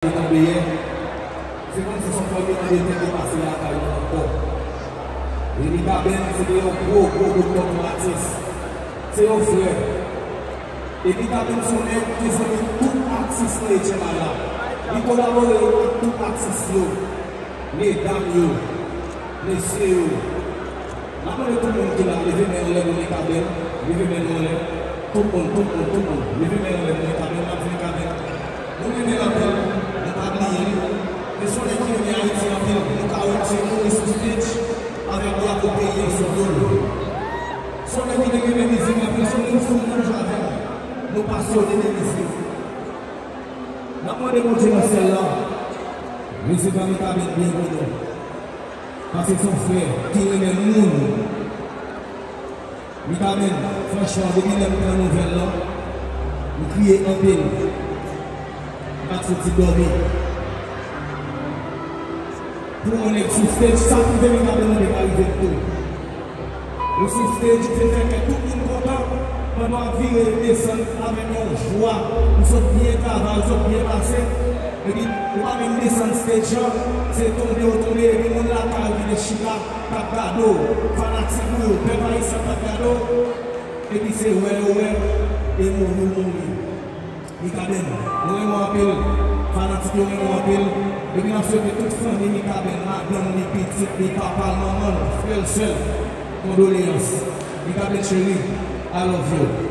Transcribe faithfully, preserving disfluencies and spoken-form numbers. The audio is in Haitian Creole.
li tonbe yè, se kòmsi se yon fanmi an de tèt ki pase lakay nou ankò. E Mikaben se te yon gwo, gwo doktè pou atis. Se yon frè. E Mikaben se yon nèg ki te zanmi tout atis nan Etchenbay la. Li kolabore ak tout atis yo, medam yo, mesye yo. M ap mande tout moun ki la, leve men anlè pou Mikaben. Leve men nou anlè. Tout moun, tout moun, tout moun. Leve men anlè pou Mikaben. M ap di Mikaben, nou renmen l anpil, nou pa bliye li. Men se yon nèg ki renmen Ayiti anpil. Nou ka wè Djemo li sou stage avèk drapo peyi an sou do l. Se yon nèg ki te renmen mizik anpil, se yon moun sou menm jan avè m. Nou pasyone de mizik. N ap mande Bondye nan syèl la, rezevwa Mikaben byen pou nou. Paske se yon frè ki renmen moun. Mikaben, franchman, depi lè m pran nouvèl lan, m kriye anpil. M pa t soti dòmi. Pou yon nèg sou stage, sa k rive Mikaben an te ka rive m tou. Ou sou stage, ou fin fè kè tout moun kontan. Pandan w ap vire desann avèk yon jwa, ou sot byen travay, ou sot byen pase. Epi, ou pa menm desann stage an, se tonbe ou tonbe, epi moun lakay ou ki te chita, k ap gade w, fanatik ou yo, pèp ayisyen k ap gade w, epi se wè yo wè, e mouri ou mouri. Mikaben, nou renmen w anpil, fanatik yo renmen w anpil, epi n ap swete tout fanmi Mikaben, madanm li, pitit li, papa l, manman l, frè l, sè l, kondoleyans. Mikaben cheri, I love you.